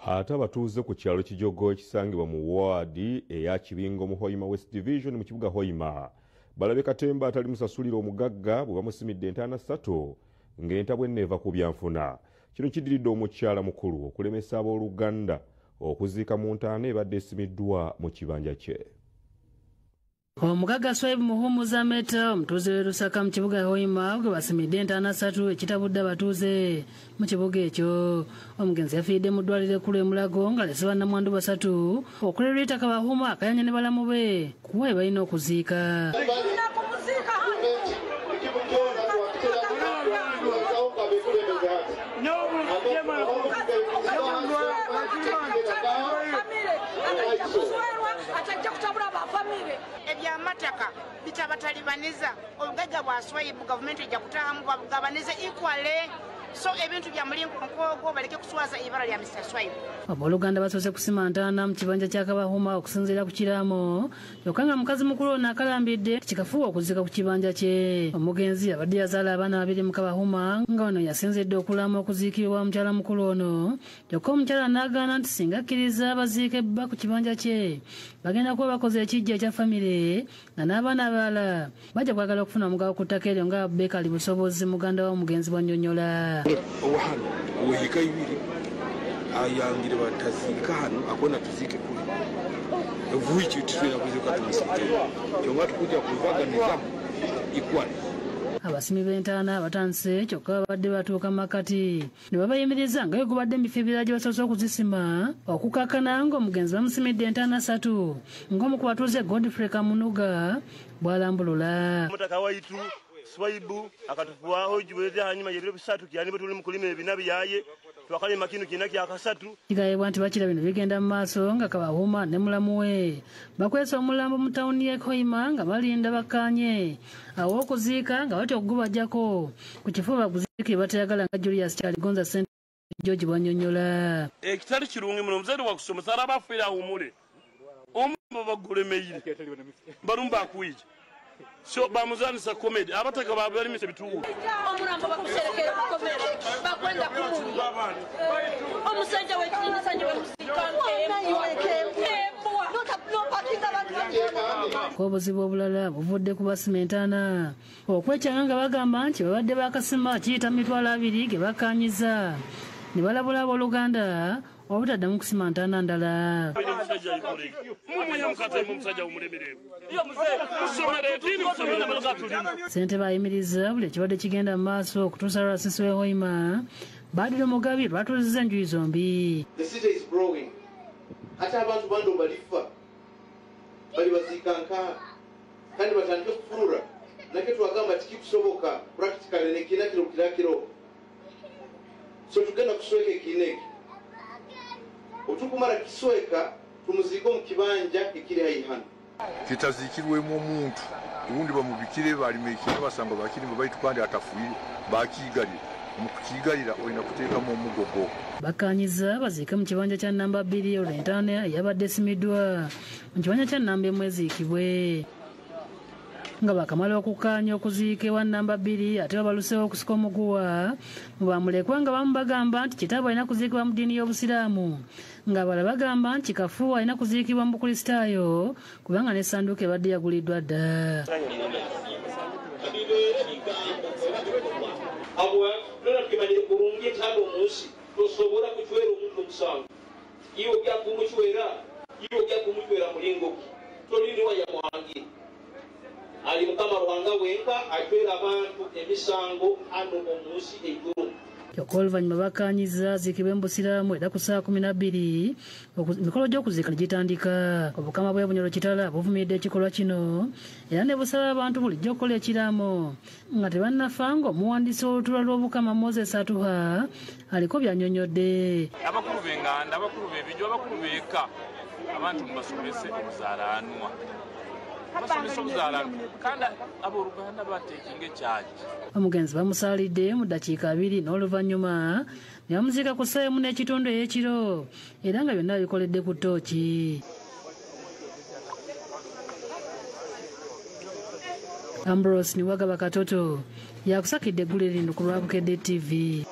Ate abatuuze ku kyalo Kijogo ekisangibwa mu waadi eya Kibingo mu Hoima West Division mu kibuga Hoima balabye katemba atali musasulira omugagga bwe bamusimidde entaana 3 ng'entabwe enneeva ku byanfuna. Kino kiddiridde omukyala mukulu okulemesa abooluganda okuziika mu ntaana ebadde esimiddwa mu kibanja kye. Omugagga Swaibu Muhumuza Meta omutuuze w'e Lusaka mu kibuga Hoima gwe basimidde entaana 3 ekitabudde abatuuze mu kibuga ekyo. Omugenzi yafiiridde mu ddwaliro ekkulu e Mulago ng'alese bannamwandu 3 okulerwa ettaka Bahuma akayanya ne balamu be kuwa balina okuziika. Ebyamataka bitabatalibaniza obugagga bwa Swaibu gavumenti ejja kutaamu babugabanize equally, so ebintu bya mulingo nkogwo baleke kuswaza ibara lya Mr. Swaibu. Abooluganda basoose kusima ntaana mu kibanja kya Kabahuma okusinziira ku kiraamo, kyokka nga mukazi mukulu ono akalambidde kikafuuwa okuziika ku kibanja kye. Omugenzi abadde yazaala abaana 2 mu Kabahuma nga ono yasinzidde okulaama okuziikibwa mukyala mukulu ono, kyokka omukyala n'agaana nti singa akkiriza baziike bba ku kibanja kye bagenda kuba bakoze ekijja ekya famire nga n'abaana abalala bajja kwagala okufuna omugabo ku ttaka eryo nga Bekali Busobozi muganda w'omugenzi bw'annyonnyola. Owahano wehika ibiri ayangire batazika hano akona tuzike kuli evuiki tuswera kuzika tumusike kyonga tukuja kuvaga nizamu equal. Abasimi b'entaana batandise kyokka babadde batuuka makati ne babayimiriza nga gubadde mu bifo ebirala gye basoose okuzisima okukakkana ng'omugenzi bamusimidde entaana 3 ng'omu ku batuuze Godfrey Kamunuga bw'alambulula. Omutaka waitu Swaibu akatufuaho juweze hanyuma y'ebiro 3 kyani bwe tuli mu kulima ebina byaye twakalima kino kina kya kasatu. Kigayibwa nti bakira bino bigenda mu maaso nga Kabahuma ne mulamu we bakwesa omulambo mu tawuni y'e Hoima nga balinda bakkaanye awo okuziika nga batya okugubajjako ku kifo baguziike batayagala nga Julius Kyaligonza Ssente George bw'annyonnyola. Ekitali kirungi muno omuzaire wakusomesa arabafiira awumule omulambo bagulemeire balumba akuija so bamuzanisa comedy abataka babalimisa bituulo omulambo bakuserekera kukomera bakwenda kumulya omusajja w'ekitinisa nje Obuzibu obulala buvudde ku basima entaana okwekyanga nga bagamba nti babadde bakasima kiyita 20,000 ge bakkaanyiza ne balabula abooluganda obutaddamu kusima ntaana ndala. Ssentebe ayimiriza buli ekibadde kigenda mu maaso okutuusa lwasisi w'e Hoima Badru Mugabi lwatuuzizza enjuyi zombi. The city is growing. Ate abantu bando balifa bali baziika nkaha kandi batandike kufurura nake twagamba tikikusoboka practically nekina kiro kirakiro so tugenda kusweka ekiina eki otukumara kisweka tumuziike omu kibanja ekiri haihi hano kitazikirwemu omuntu ubundi bamubikire balimekire basanga bakirimba baitu kandi atafuire bakiigalira mu kukiigalira olina kuteekamu omugogo. Bakkaanyiza baziike mu kibanja kya namba 2 olwo entaana eyabadde esimiddwa mu kibanja kya namba 1 eziikibwe. Nga bakamala okukkaanya okuziika ewa namba 2 ate babaluseewo okusika omuguwa mu bamulekwa nga bamu bagamba nti kitaabwe alina kuziikibwa mu ddiini y'Obusiraamu ng'abalala bagamba nti Kafuuwe alina kuziikibwa mu Bukristaayo kubanga n'essanduuko ebadde yaguliddwa dda. Tosobola kuchwera omuntu omusango iwe ojja kumuchwera mulingo ki toliniwa ya muhangi ali Mukama Ruhanga wenka achwera abantu emisango hano omunsi eiguru. Kyokka oluvannyuma bakkaanyizza aziikibwe mu Busiraamu era ku ssaawa 12 emikolo gy'okuziika ne gitandika. Obukama bw'e Bunyoro Kitala buvumiridde ekikolwa kino era ne busaba abantu bulijjo okukola ekiraamo nga tebannafa ng'omuwandiisi w'olutuula lw'Obukama Moses Atuha aliko by'annyonnyodde. Abakulu b'enganda, abakulu b'ebijo, abakulu b'eka abantu mubasomese obuzaalaanwa basomesa obuzaalaanwa kandi abooluganda bateekinga ekyagi. Omugenzi bamusaalidde mu ddakiika 2 n'oluvannyuma ne bamuziika ku ssaawa 1 n'ekitundu ey'ekiro era nga byonna bikoledde ku ttooki. Ambrose Niwagaba Katoto yakusakidde eggulire lino ku lwa Bukedde TV.